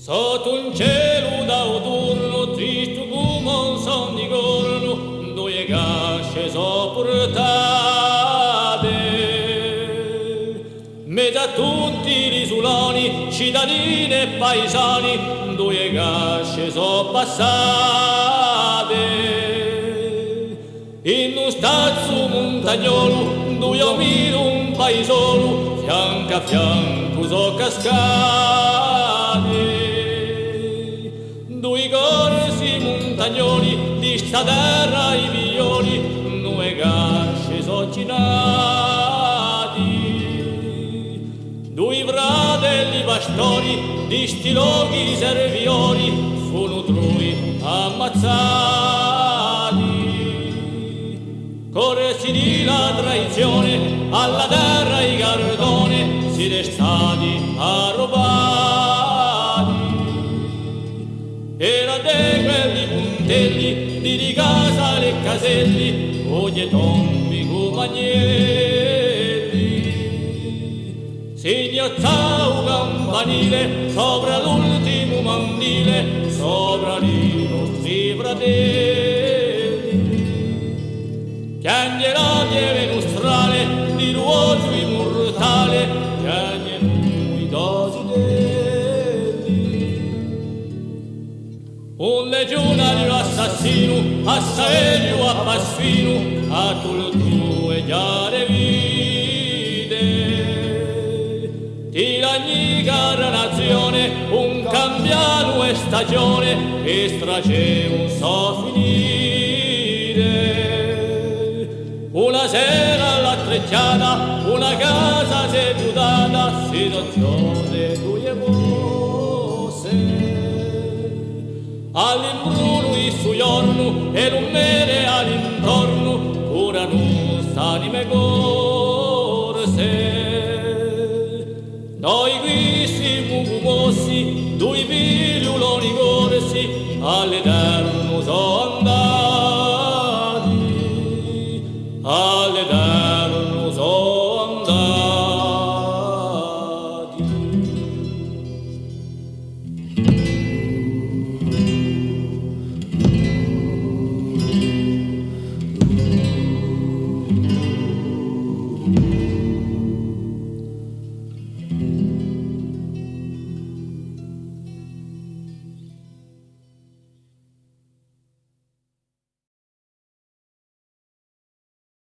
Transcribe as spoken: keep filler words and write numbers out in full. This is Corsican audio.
Sottu un celu d'autunnu, tristu cum'è un sonnu di cornu, duie casce sò purtate. Mezu à tutti l'isuloni, citadini è paisani, duie casce sò passate. In un stazzu muntagnolu, duie omili d'un paisolu, fiancu à fiancu sò cascati. Dui corsi muntagnoli, di sta terra i figlioli, duie casce sò chinati. Dui fratelli pastori, di sti lochi servitori, funu trui ammazzati. Corsi di la traizione, à la terra i cardone, site stati arrubati. Era di quelli puntelli, di, di casa e caselli, oghje tombi cum'è agnelli. Signozza u campanile, sopra l'ultimu mandile, sopra li nostri fratelli. Pianghje la pieve nustrale, di l'oghju immurtale, pianghjenu i to zitelli. Un legiunariu assassinu, assai vegliu à Pasquinu, hà toltu e chjare vite. Ti l'anni cara nazione, un cambianu e stagione, e strage un sò finite. Una sera à l'attrechjata, una casa s'hè butata, si sò chjose duie fosse. À l'imbrunu di stu ghjornu, e l'umere à l'intornu, curanu st'anime